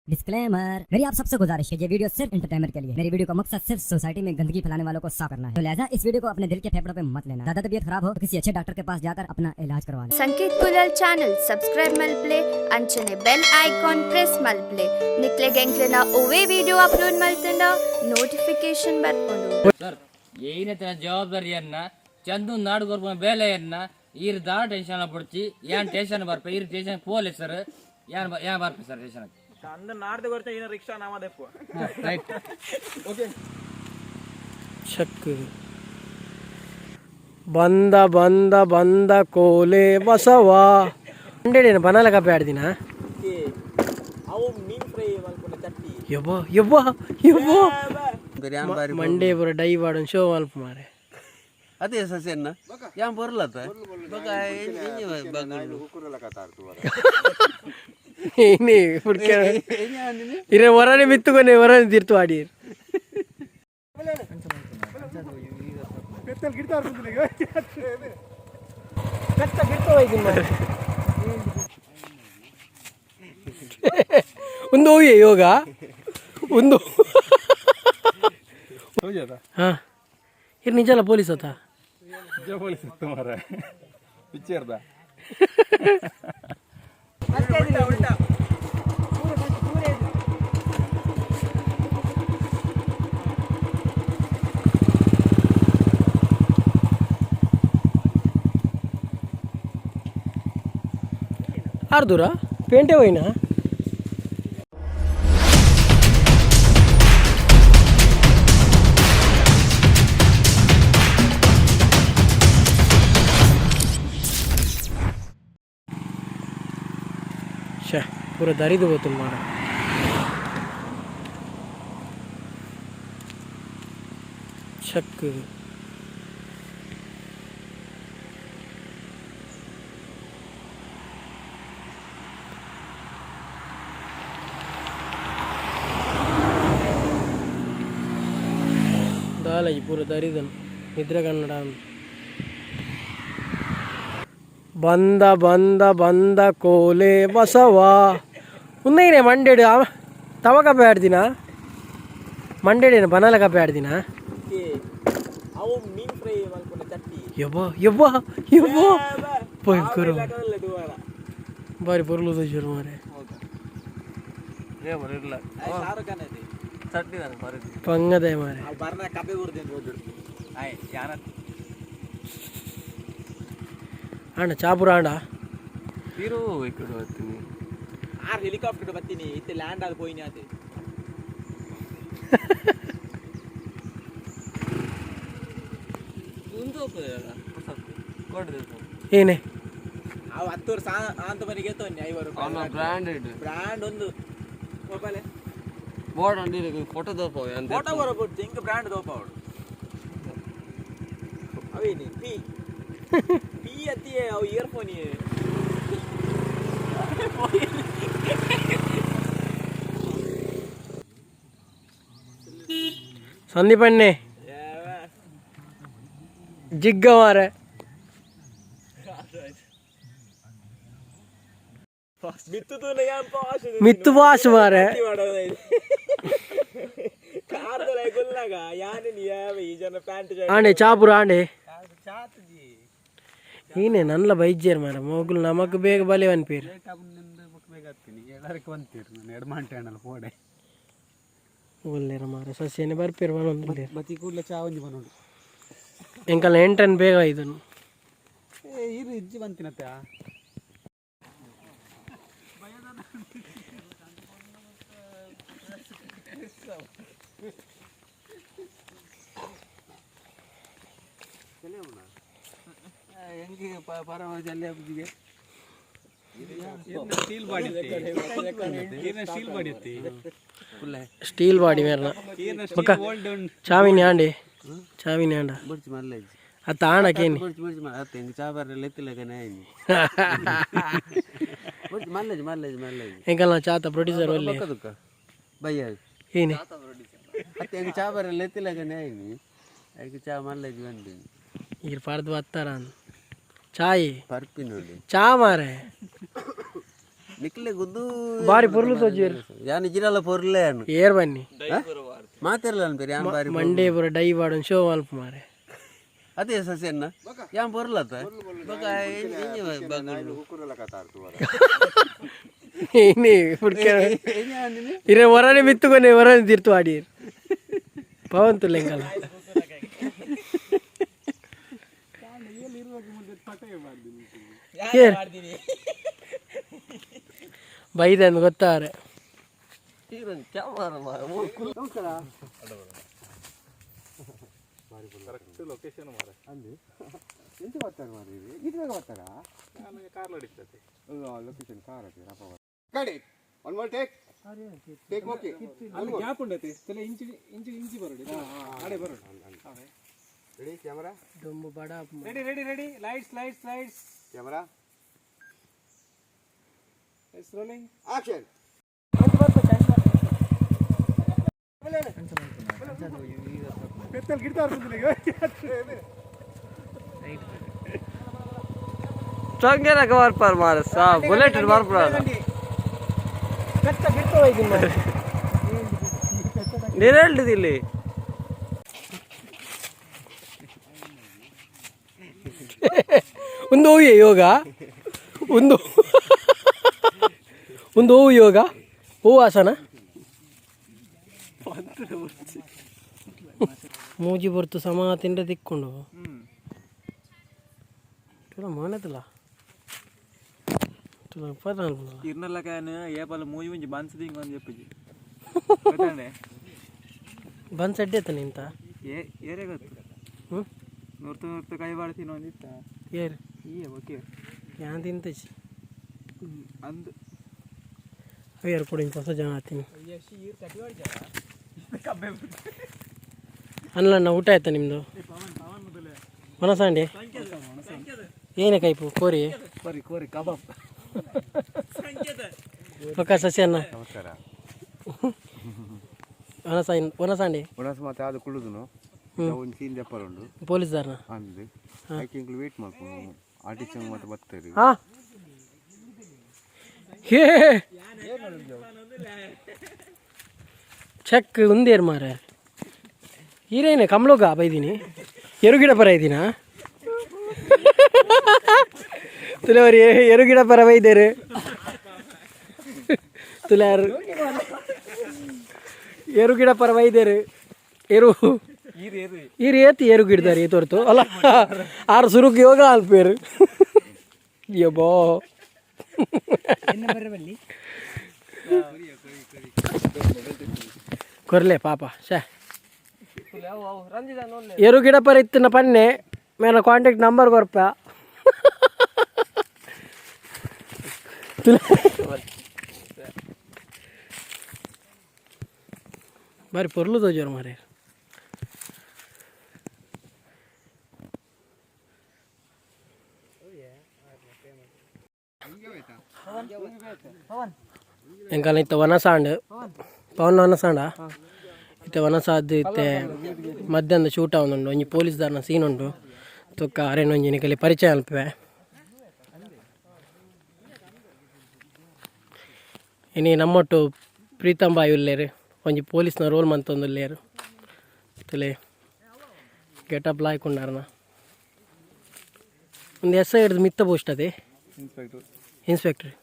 Disclaimer, मेरी आप सबसे गुजारिश है, ये वीडियो सिर्फ एंटरटेनमेंट के लिए। मेरी वीडियो का मकसद सिर्फ सोसाइटी में गंदगी फैलाने वालों को साफ करना है, तो लिहाजा इस वीडियो को अपने दिल के फेफड़ों पे मत लेना। ज्यादा तबीयत खराब हो तो किसी अच्छे डॉक्टर के पास जाकर अपना इलाज करवा लें। ಸಂಕೇತ್ ಕುಲಲ್ ಚಾನಲ್ ಸಬ್ಸ್ಕ್ರೈಬ್ ಮಲ್ಪಲೆ, ಅಂಚನೆ ಬೆಲ್ ಐಕಾನ್ ಪ್ರೆಸ್ ಮಲ್ಪಲೆ. ನಿಕ್ಲೆಗ್ ಎಂಕ್ಲೆನ ಒವ್ವೆ ವಿಡಿಯೋ ಅಪ್ಲೋಡ್ ಮಲ್ತಂಡ ನೋಟಿಫಿಕೇಶನ್ ಬರ್ಪುಂಡು. ಸರ್, ಏನೇತನ ಜವಾಬ್ದಾರಿಯನ್ನ ಚಂದು ನಾಡು ಕೊರ್ಪುನ ಬೇಲೆಯನ್ನ ಈರ್ ದಾ ಟೆನ್ಷನ್ ಪಡ್ಚಿ. ಏನ್ ಟೆನ್ಷನ್ ಬರ್ಪ? ಈರ್ ಟೆನ್ಷನ್ ಪೋಲೆ ಸರ್. ಏನ್ ಏನ್ ಬರ್ಪ ಸರ್ ಟೆನ್ಷನ್? ಅಂದ ನಾಡ್ದು ಕೊರ್ಚ ಇನ್ನ ರಿಕ್ಷಾ ನಾಮದೆಪ್ಪು. ರೈಟ್. ಚಕ್ ಬಂದ ಬಂದ ಬಂದ ಕೋಲೆ ಬಸವ ಹಂಡ್ರೆಡ್ ಬನಾಲ ಕಾಪಿ ಆಡ್ದಿನ. ಅವು ಮೀನ್ ಫ್ರೈ ಮಲ್ಪುನ ಚಟ್ಟಿ. ಯಬ್ಬ ಯಬ್ಬ ಯಬ್ಬ, ಮಂಡೇ ಪೂರ ಡೈ ಬಾಡನ್ ಶೋ ಮಲ್ಪ ಮಾರೆ. ಅದೇ ಸಸ್ಯನ್ನ ಯಾನ್ ಬೊರ್ಲತ್ತ ಬೊಕ ಎಂಜಿ ಬಗ್ಗುಂಡು. ಏನೇ ಹುಡ್ಕೆ ಇರೆ ಹೊರನೆ ಮಿತ್ತುಕೊನೆ ಹೊರನೆ ತಿರ್ತು ಆಡಿ. ಒಂದು ಹೋಗಿ ಯೋಗ ಒಂದು. ಹಾ, ಇದು ನಿಜಲ್ಲ ಪೊಲೀಸ್ ಆತ. ಪೊಲೀಸ್ ಮಾರ ಪಿಕ್ಚರ್ದ. ಆರ್ದೂರ ಪೇಂಟೆ ಹೋಯ್ನಾ? ಶೇ, ಪೂರ ದರಿದು ಹೋತು ಮಾರ. ಚಕ್ ದಾಲಜಿ ಪೂರ ದರಿದನ್ ನಿದ್ರೆ ಕನ್ನಡ. ಬಂದ ಬಂದ ಬಂದ ಕೋಲೆ ಬಸವ ಉಂದೈನೆ ಮಂಡೇಡು ತವ ಕಪ್ಪೆ ಆಡ್ದಿನ. ಮಂಡೇಡೇನು ಬನಾಲ ಕಪ್ಪೆ ಆಡ್ದಿನ. ಅವು ಮೀನ್ ಫ್ರೈ ಮಲ್ಪುನ ಚಟ್ಟಿ. ಯಬ್ಬ ಯಬ್ಬ ಯಬ್ಬ, ಪೋಯ್ ಕರು. ಬಾರಿ ಪೊರ್ಲು ತೋಜರು ಮಾರೆ. ಶಾರುಖ್ ಖಾನ್ ಅದು. ಪಂಗದೆ ಮಾರೆ. ಅವು ಬರ್ನ ಕಬ್ಬೆ ಬುರ್ದೇನು ರೋಡ್. ಆಯ್ ಯಾನ. ಆಂಡ ಚಾಪುರ ಆಂಡ. ಪಿರು ಇಕ್ಕಡು ಬರ್ತೀನಿ. ಆರ್ ಹೆಲಿಕಾಪ್ಟರ್ ಬತ್ತೀನಿ ಇತ್ತೆ ಲ್ಯಾಂಡ್ ಆದ್ ಪೋಯಿನಿ ಆತೆ. ಉಂದು ಹೋಗ್ತದಲ್ಲ ಹೊಸತ್ತು ಕೊಡ್ದೆ. ಏನೇ? ಅವು ಹತ್ತೂರು ಸಾ ಅಂತ ಮನೆಗೆ ಎತ್ತೊನ್ನಿ 50 ರೂಪಾಯಿ. ಅವನ ಬ್ರಾಂಡೆಡ್. ಬ್ರ್ಯಾಂಡ್ ಒಂದು ಮೊಬೈಲ್. ಬೋರ್ಡ್ ಅಂಡಿ ಫೋಟೋ ದೋಪವು ಅಂತ. ಫೋಟೋ ಬರಬಹುದು, ಹಿಂಗ್ ಬ್ರ್ಯಾಂಡ್ ದೋಪ ಅವಳು. ಅವೇನಿ ಪಿ ಪಿ ಅತ್ತಿಯೇ ಅವು ಇಯರ್ಫೋನ್. ಸಂದೀಪಣ್ಣೆ ಜಿಗ್ಗ ಮಾರೆ. ಮಿತ್ತು ಬಾಸ್ ಮಾರೆ. ಆಂಡೆ ಚಾಪುರ ಆಂಡೆ. ಈನೆ ನಲ್ಲ ಬೈಜೇರ್ ಮಾರ ಮೊಗ್ಲು ನಮಕ್ ಬೇಗ ಬಲೆ ಅನ್ಪೇರು. ಒಲ್ಲೇರ ಮಾರ, ಸಸ್ಯನೆ ಬರ್ಪೇರು ಬನೊಂದುಲ್ಲೇರು. ಬತ್ತಿ ಕೂಡಲೇ ಚಾ ಒಂಜಿ ಬನೋಡು. ಎಂಕಲ್ನ ಎಂಟನ್ ಬೇಗ ಇದನ್ನು. ಏ ಇರು ಇಜ್ಜಿ ಬಂತಿನತ್ತೆ. ಹೆಂಗೆ ಪರಮ ಜಲ್ಲಿ ಹಬ್ಬಿಗೆ. ಸ್ಟೀಲ್ ಬಾಡಿ, ಸ್ಟೀಲ್ ಬಾಡಿ ಇತ್ತಿ. ಸ್ಟೀಲ್ ಬಾಡಿ ಮೇರ್ನ ಬೊಕ್ಕ ಚಾವಿನಿ ಆಂಡೆ, ಚಾವಿನಿ ಆಂಡ. ಬುಡ್ಚಿ ಮಲ್ಲೇಜ್. ಅತ್ತ ಆಂಡ ಕೇನಿ. ಬುಡ್ಚಿ ಬುಡ್ಚಿ ಅತ್ತೆ ಹಿಂಗೆ ಚಾ ಬರ್ರೆಲ್ಲ ಎತ್ತಿಲ್ಲಗನೆ ಆಯ್ನಿ. ಬುಡ್ಚಿ ಮಲ್ಲೇಜ್ ಮಲ್ಲೇಜ್ ಮಲ್ಲೇಜ್. ಎಂಕಲ್ನ ಚಾತ ಪ್ರೊಡ್ಯೂಸರ್ ಒಲ್ಲೆ. ಬೊಕ್ಕ ಬಯ್ಯ. ಏನೆ? ಅತ್ತೆ ಹೆಂಗೆ ಚಾ ಬರ್ರೆಲ್ಲ ಎತ್ತಿಲ್ಲಗನೆ ಆಯ್ನಿ, ಐಕ್ ಚಾ ಮಲ್ಲೇಜ್ ಬಂದಿನಿ. ಈರ್ ಪರ್ದು ಬತ್ತಾರ ಚಾಯ್. ಪರ್ಪಿ ನೋಡಿ. ಚಾ ಮಾರೆ. ನಿಕ್ಲೆ ಗುದ್ದು. ಬಾರಿ ಪೊರ್ಲು ತೋಜುವೆರ್. ಯಾನ್ ಇಜಿರಲ್ಲ ಪೊರ್ಲೆ ಯಾನ್. ಏರ್ ಬನ್ನಿ. ಮಾತೆರ್ಲ ಅನ್ಪೇರು ಯಾನ್ ಬಾರಿ. ಮಂಡೇ ಪೂರ ಡೈ ಪಾಡೊಂದು ಶೋ ಮಲ್ಪ ಮಾರೆ. ಅದೇ ಸಸ್ಯನ್ನ ಯಾನ್ ಪೊರ್ಲತ್ತ ಬೊಕ ಇಂಜಿ. ಇನಿ ಪುಡ್ಕೆ ಇರೆ ಒರನೆ ಮಿತ್ತುಕೊನೆ ಒರನೆ ತೀರ್ತು ಆಡಿಯರ್ ಪವನ್ ತುಲ್ಲೆಂಕಲ್ಲ. ಏರ್ ಬೈದಂದು ಗೊತ್ತಾರೆ. ದೊಂಬು ಬಡ. Ready ready ready, lights lights lights, camera. It's rolling. Action. Bullet ಬರ್ಪುರ. ನಿರೇಳ್ದಿಲ್ಲಿ. ಒಂದು ಹೂವು ಯೋಗ, ಒಂದು ಒಂದು ಹೂವು ಯೋಗ, ಹೂವು ಆಸನ. ಮೂಜಿ ಬೊರ್ತು ಸಮ ತಿಂಡ ತಿಕ್ಕೊಂಡು ಮಾನದಲ್ಲ. ಇರ್ನಲ್ಲ can ಏಪಲ್ಲ ಮೂಜಿ ಮುಂಜಿ ಬನ್ಸ್ ದಿಂಗ್ ಒಂದು చెప్పುಜಿ. ಬಂದ್ ಸಡ್ಡೆ ಆತ ನಿಂತ. ಏ ಏರೇ ಗೊತ್ತು. ಹ್ಞೂ. ನುರ್ತು ನುರ್ತು ಕೈ ಬಾಡ್ತೀನಿ ಒಂದಿತ್ತ. ಏರ್? ಈ ಓಕೆ. ಯಾನ್ ತಿಂತಜಿ. ಅಂದ್. ಅಯ್ಯರ್ ಕೊಡಿ, ಹೊಸ ಜನ ಆತೀನಿ ಅಲ್ಲ. ಊಟ ಆಯ್ತಾ ನಿಮ್ಮದು? ಮನಸಾಂಡಿ ಏನೇ ಕೈಪು ಕೋರಿ? ಕೋರಿ ಕೋರಿ ಕಬಾಬ್. ಪಕ್ಕ ಸಸ್ಯನ್ನ. ನಮಸ್ಕಾರ. ವನಸಾಯಿ ವನಸಾಂಡಿ. ಒಣಸ್ ಮಾತ್ರ ಅದು ಕುಳ್ಳುದುನು ಒಂದು ಸೀನ್ ಜಪ್ಪರ್ ಉಂಡು. ಪೊಲೀಸ್ದಾರನ? ಅಂದು ಐಕೆ ಇಂಕ್ಲು ವೇಟ್ ಮಲ್ಪುನು, ಆರ್ಟಿಸ್ಟ್ ಮಾತ್ರ ಬರ್ತಾರೆ. ಹಾ ಹೇ ಚೆಕ್ ಉಂದೇರ್ ಮಾರೆ. ಈರೇನೆ ಕಮ್ಲೋಗ ಬೈದಿನಿ ಎರುಗಿಡ ಪರ ಇದ್ದೀನ ತುಲವರಿ ಎರುಗಿಡ ಪರ ಬೈದೇರು ತುಲಾರು ಎರುಗಿಡ ಪರ ಬೈದೇರು ಎರು ಈರು ಏತಿ ಏರು ಗಿಡ್ದಾರೆ ಈ ತೋರ್ತು ಅಲ್ಲ. ಆರು ಸುರುಕ್ ಯೋಗ ಅಲ್ಪೇರು ಯಬೋ. ಕೊರ್ಲೆ ಪಾಪ ಶೇ. ಎರು ಗಿಡ ಪರ ಇತ್ತಿನ ಪನ್ನೆ ಮೇನ ಕಾಂಟ್ಯಾಕ್ಟ್ ನಂಬರ್ ಕೊರ್ಪ. ಬಾರಿ ಪೊರ್ಲು ತೋಜೋರು ಮಾರೆ. ಎಂಕಲ್ನ ಇತ್ತ ವನಸಾಂಡ್ ಪವನ್ ವನಸಾಂಡ ಇತ್ತೆ ವನಸಾದ್ ಇತ್ತೆ ಮಧ್ಯಾಹ್ನ ಶೂಟ್ ಆವೊಂದುಂಡು. ಒಂಜಿ ಪೊಲೀಸ್ದಾರ್ನ ಸೀನ್ ಉಂಡು. ತೊಕ್ಕ ಅರೆನ ಒಂಜಿ ನಿಕಲಿ ಪರಿಚಯ ಅಲ್ಪೆ. ಇನಿ ನಮ್ಮೊಟ್ಟು ಪ್ರೀತಮ್ ಬಾಯ್ ಉಲ್ಲೇರು, ಒಂಜಿ ಪೊಲೀಸ್ನ ರೋಲ್ ಮಂತೊಂದುಲ್ಲೇರು. ತುಲೆ ಗೆಟಪ್ ಲಾಯ್ಕೊಂಡಾರನ ಒಂದು ಎಸ್ I ಹಿಡ್ದು ಮಿತ್ತ ಪೋಸ್ಟ್ ಅದೇ. ಇನ್ಸ್ಪೆಕ್ಟರ್. ಇನ್ಸ್ಪೆಕ್ಟರ್.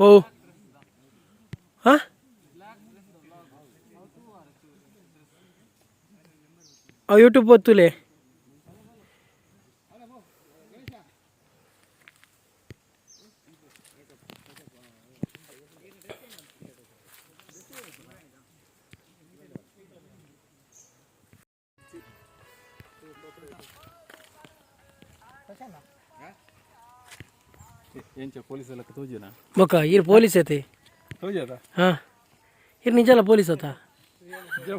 ಓ ಹಾಂ ಯೂಟ್ಯೂಬ್ ಒತ್ತುಲೆ. ಎಂಚ ಪೊಲೀಸ್ ಎಲ್ಲ ತೋಜುನಾ? ಬೊಕ್ಕ ಈರ್ ಪೊಲೀಸ್ ಐತಿ. ತೋಜದ. ಹಾಂ, ಈರ್ ನಿಜಲ್ಲ ಪೊಲೀಸ್ ಆತ.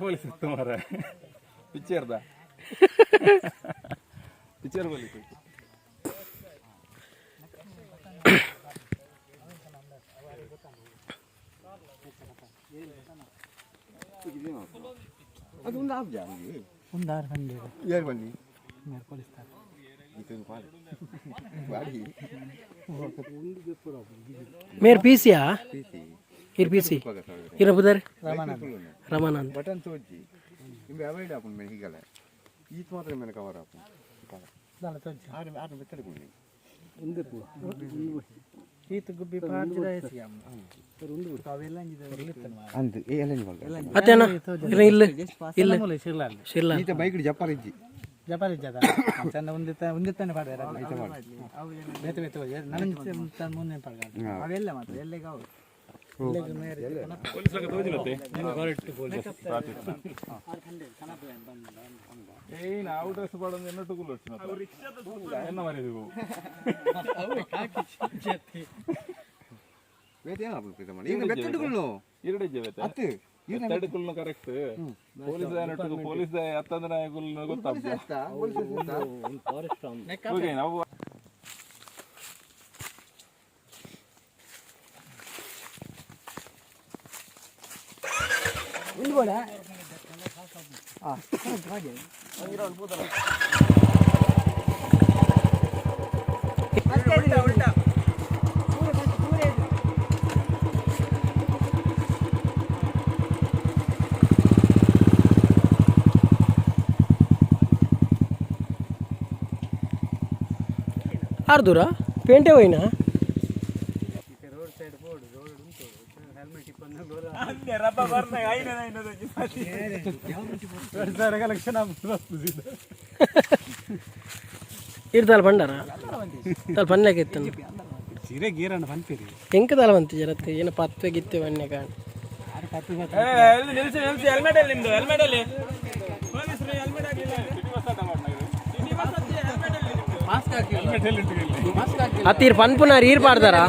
ಪೊಲೀಸ್ ಮಾರ ಪಿಕ್ಚರ್ದ ಪಿಕ್ಚರ್ ಪೊಲೀಸ್. ಅದು ಒಂದು ಆಫ್ ಜಾಗ ಒಂದು ಆರು ಬಂದಿ. ಯಾರು ಬನ್ನಿ? ಪೊಲೀಸ್ ಮೇರ್ ಪಿ ಸಿಯಾ? ಇರ್ ಪಿ ಸಿ ಇರ ಬುದರ್ ರಮಾನಂದ್. ಬಟನ್ ತೋಜಿ ನಿಂಬೆ ಅವಾಯ್ಡ್ ಆಪುಂಡು ಮೇಲೆ ಹೀಗಲ್ಲ ಈತ್ ಮಾತ್ರ ಮೇಲೆ ಕವರ್ ಆಪುಂಡು. ಆರು ಆರು ಬೆತ್ತಡೆ ಕೊಂಡು ಈತ ಗುಬ್ಬಿ ಪಾಡ್ದಿರ. ಅಂದ್ ಏ ಎಲ್ಲ. ಅತ್ತೇನ ಇರ ಇಲ್ಲ ಇಲ್ಲ ಶಿರ್ಲಾ. ಈತ ಬೈಕ್ ಜಪಾರ್ ಇಜ್ಜಿ. ಜಪಾಲ್ ಇಜ್ಜದ ಚಂದ ಒಂದಿತ್ತ ಒಂದಿತ್ತಾನೆ ಪಾಡ್ದಾರ. ಬೇತೆ ಬೇತೆ ನನಗೆ ಮುಂದೆ ಪಾಡ್ಗ ಅವೆಲ್ಲ ಮಾತ್ರ ಎಲ್ಲೆಗೆ ಅವು. ನಾವು ಡ್ರೆಸ್ ಪಾಡೊಂದು ಎನ್ನ ಟುಕುಲು ಎನ್ನ ಮರ್ಯಾದೆ. ಬೇತೆ ಏನು ಆಪುಂಡು ಪ್ರೀತಮ್ಮ ಈಗ ಬೆತ್ತಡುಗಳು. ಇರಡಿಜ್ಜೆ ಬೇತೆ. ಅತ್ತು. ಎತ್ತಡುಕುಲ್ನ ಕರೆಕ್ಟ್ ಪೊಲೀಸ್ ದಾಯನೊಟ್ಟಿಗೆ ಪೊಲೀಸ್ ದಾಯ ಅತ್ತಂದ್ರೆ ನಾಯಕುಲ್ನ ಗೊತ್ತಾಗ್ತದೆ. ನಾವು ಆರ್ದೂರ ಪೇಂಟೆ ಹೋಯ್ನಾ? ಇರ್ತಾಲ ಬಂಡಾರ ತಾಲ್ ಪನ್ಲೆಕ್ ಇತ್ತು. ಸೀರೆ ಗೀರಣ್ಣ ಪನ್ಪಿರಿ. ಎಂಕ ತಾಲ ಬಂತು ಜರತ್ತೆ ಏನು ಪತ್ವೆ ಗಿತ್ತೆ ಬನ್ನೆ ಕಾಣ್. ನಿಲ್ಸಿ ನಿಲ್ಸಿ, ಹೆಲ್ಮೆಟ್ ಅಲ್ಲಿ ನಿಮ್ದು, ಹೆಲ್ಮೆಟ್ ಅಲ್ಲಿ. ಅತ್ತೀರ್ ಪನ್ಪುನಾರ್ ಈರ್ ಪಾಡ್ದಾರಾ?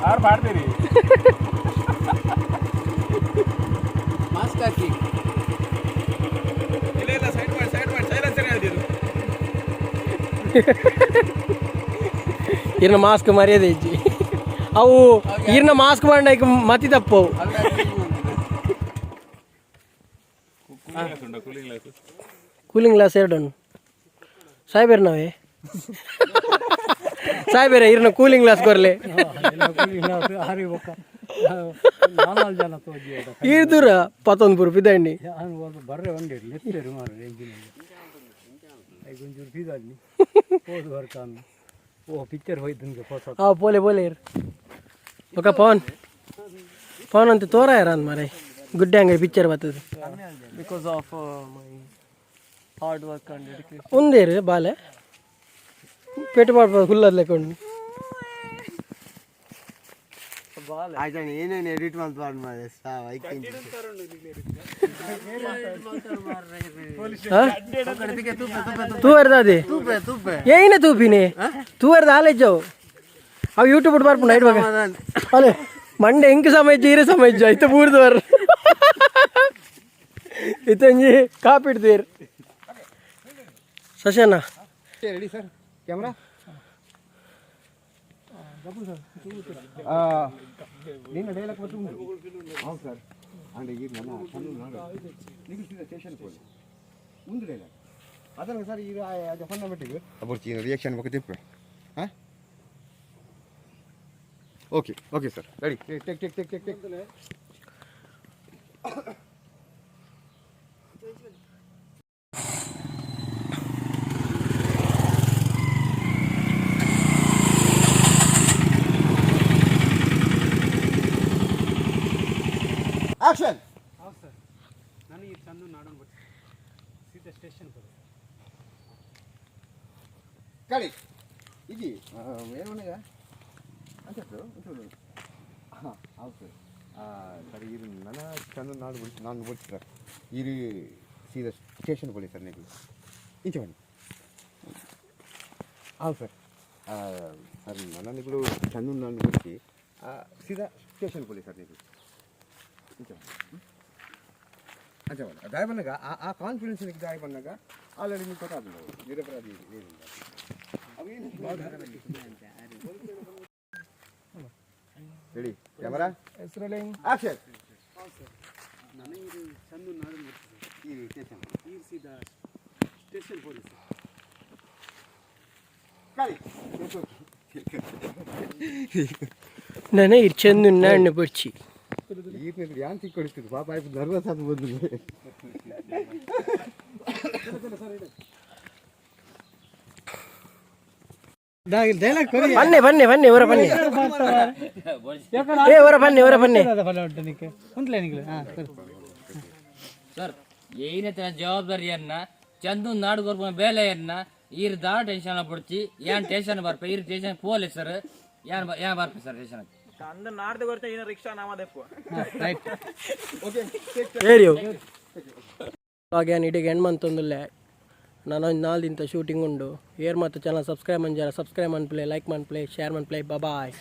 ಯಾರು ಪಾಡ್ತೀರಿ? ಇಲ್ಲ ಇಲ್ಲ, ಸೈಡ್ ಮಾಡಿ ಸೈಡ್ ಮಾಡಿ, ಸೈಲೆನ್ಸರ್ ಹೇಳ್ದಿರು. ಇರ್ನ ಮಾಸ್ಕ್ ಮರ್ಯಾದೆ ಇಜ್ಜಿ. ಅವು ಇರ್ನ ಮಾಸ್ಕ್ ಮಾಡಿ ಮತಿ ತಪ್ಪು. ಕೂಲಿಂಗ್ ಗ್ಲಾಸ್ ಉಂಟಾ? Cooling glass. Cooling glass ಎರಡು ಸಾಯ್ಬೇರ್ ನಾವೇ ಸಾಯ್ಬೇರೆ ಇರ್ನ ಕೂಲಿಂಗ್ ಗ್ಲಾಸ್ ಕೊರ್ಲೆ. ಆರಿ ಬೊಕ್ಕ ನಾಲ್ಕು ಜನ ತೋಜಿ. ಈರ್ ದೂರ ಪತ್ತೊಂದು ಪುರು ಪಿದಂಡಿ. ಬರ್ರೆ ಒಂದಿರು ಲೆತ್ತೇರು ಮಾರ ಎಂಜಿನ್ ಐಕೊಂಚೂರು ಫೀದಾದ್ನಿ ಹೋದು ಬರ್ಕಾನು. ಓ ಪಿಕ್ಚರ್ ಹೋಯ್ತು ಹೊಸ. ಆ ಪೋಲೆ ಪೋಲೆ ಇರ್ ఒక ಪವನ್ ಪವನ್ ಅಂತ ತೋರಾಯರ ಅಂದ್ ಮಾರೆ ಗುಡ್ಡೆ ಅಂಗಡಿ ಪಿಕ್ಚರ್ ಬರ್ತದೆ. Because of my hard work and dedication. ಒಂದೇರು ಬಾಲೆ ಪೇಟೆ ಪಾಡ್ಬೋದು ಹುಲ್ಲದ್ ಲೆಕ್ಕೊಂಡು. ಆಯ್ತಾನೆ ಏನೇನು ಎಡಿಟ್ ಮಾಡ್ಬಾರ್ದು ಮಾರ್ರೆ ಸಾವ್. ತೂವರ್ದ ಅದೇ ಏನ ತೂಪಿನಿ ತೂವರ್ದ ಆಲೇಜ್ ಅವು ಅವು ಯೂಟ್ಯೂಬ್ ಬರ್ಪುಂಡು ಐಟ್ ಬಾಗ ಅಲೆ ಮಂಡೆ ಎಂಕ್ ಸಮಯ ಈರೆ ಸಮಯ ಐತೆ ಬೂರ್ದವರ್ ಇತ್ತಂಜಿ ಕಾಪಿ ಇಡ್ತೀರ್ ಶಶನ. Ready sir? Camera ನಿನ್ನ ಡೈಲಾಗ್ ಮತ್ತು ಉಂಟು. ಹೌದು ಸರ್, ಅಂಡ್ ಈ ನನ್ನ ಚಂದ ನಾಡು ನೀವು ಸೀದಾ ಸ್ಟೇಷನ್ ಹೋಗಿ ಒಂದು ಡೈಲಾಗ್ ಅದನ್ನು ಸರ್ ಈಗ ಅದು ಫಂಡಮೆಂಟಿಗೆ ಅಬ್ಬರ್ಚಿ ರಿಯಾಕ್ಷನ್ ಬಗ್ಗೆ ತಿಪ್ಪೆ. ಹಾಂ, okay okay sir, ready, take take take take take, action. ಹೌದು ಸರ್, ನನಗೆ ಚಂದು ನಾಡೋಣ ಬಿಟ್ಟು ಸೀದಾ ಸ್ಟೇಷನ್ ಹೋದೆ. ಗಾಡಿ ಇಜಿ ಏನು ಅಂಚತ್ತು ಒಂಚೂರು. ಹಾಂ, ಹೌದು ಸರ್. ಸರ್ ಇರು ನನ್ನ ಚಂದ ನಾಡು ಬಿಡಿಸಿ ನಾನು ಬಿಡಿಸಿ ಸರ್ ಇರು ಸೀದಾ ಸ್ಟೇಷನ್ ಪೊಲೀಸ್ ಸರ್ ನೀವು ಇಂಚೆ ಬನ್ನಿ. ಹೌದು ಸರ್. ಸರ್ ನನ್ನ ಚಂದ ನಾನು ಬಿಡಿಸಿ ಸೀದಾ ಸ್ಟೇಷನ್ ಪೊಲೀಸ್ ಸರ್ ನೀವು ಇಂಚೆ ಬನ್ನಿ. ಅಂಚೆ ಬನ್ನಿ ದಾಯ ಬಂದಾಗ ಆ ಆ ಕಾನ್ಫಿಡೆನ್ಸ್ ದಾಯ ಬಂದಾಗ ಆಲ್ರೆಡಿ ನಿಮ್ಗೆ ಗೊತ್ತಾಗ್ತದೆ ನಿರಪರಾಧಿ ಏನು. Ready, camera, action. ನನ ಇರ್ ಚಂದು ನಾಡ್ನ ಬೊಡ್ಚಿ. ಈರ್ನ ಯಾನ್ ತಿಕ್ಕೊಡಿಸ್ತಿದ್ದು ಪಾಪ ಆಯ್ತು, ನರ್ವಸ್ ಆದ್ ಬಂದು. ಬನ್ನಿ ಬನ್ನಿ ಬನ್ನಿ, ಹೊರ ಬನ್ನಿ. ಏ, ಹೊರ ಬನ್ನಿ, ಹೊರ ಬನ್ನಿ. ಸರ್, ಏನೇತನ ಜವಾಬ್ದಾರಿಯನ್ನ ಚಂದು ನಾಡು ಕೊರ್ಪುನ ಬೇಲೆಯನ್ನ ಈರ್ ದಾ ಟೆನ್ಷನ್ ಪಡ್ಚಿ. ಏನ್ ಟೇಷನ್ ಬರ್ಪೆ ಈರ್ ಟೇಷನ್ ಪೋಲೆ ಸರ್. ಏನ್ ಏನ್ ಬರ್ಪೆ ಸರ್ ಟೇಷನ್? ಏರಿಯೋ ಹಾಗೆ ಇಡೀ ಹೆಣ್ಮಂತೊಂದುಲ್ಲೆ. ನಾನು ಒಂದು 4 ದಿನದ ಶೂಟಿಂಗ್ ಉಂಡು. ಏರ್ ಮತ್ತು ಚಾನಲ್ ಸಬ್ಸ್ಕ್ರೈಬ್ ಮಂಜಾರ ಸಬ್ಸ್ಕ್ರೈಬ್ ಮನ್ಪ್ಲೆ, ಲೈಕ್ ಮನ್ಪ್ಲೆ, ಶೇರ್ ಮನ್ಪ್ಲೆ. ಬಾಯ್.